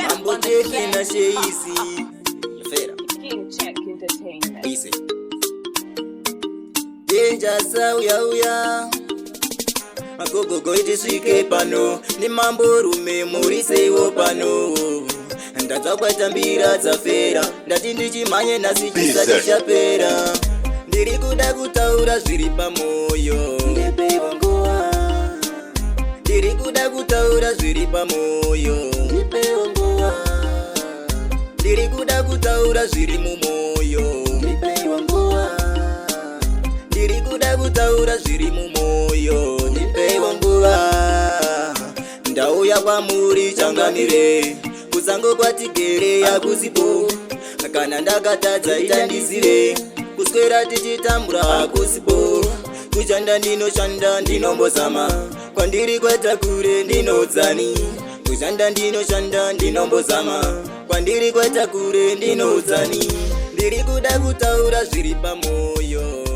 Mambo Jeki na Sheisi. Fera. King Check Entertainment. Easy. Danger sauya uya. Magogogo itisvike pano nemamborume muriseiwo pano. Ndanzwa kwatambira dzafera, ndati ndichimhanye nhasi chisati chapera. Ndiri kuda kutaura zviri pamoyo, ndipeiwo nguva. Ndiri kuda kutaura zviri pamoyo, ndipeiwo nguva. Ndiri kuda kutaura zviri mumoyo, ndipeiwo nguva. Ndiri kuda kutaura zviri mumoyo, ndipeiwo nguva. Ndauya kwamuri changamire, kusango kwatigere hakusipo. Kana ndakatadza itandizire, kuswera tichitambura hakusipo. Kushanda ndinoshanda, ndinombozama, kwandiri kwaita kure ndinoudzani. Kushanda ndinoshanda, ndinombozama, kwandiri kwaita kure ndinoudzani. Ndiri kuda kutaura zviri pamoyo.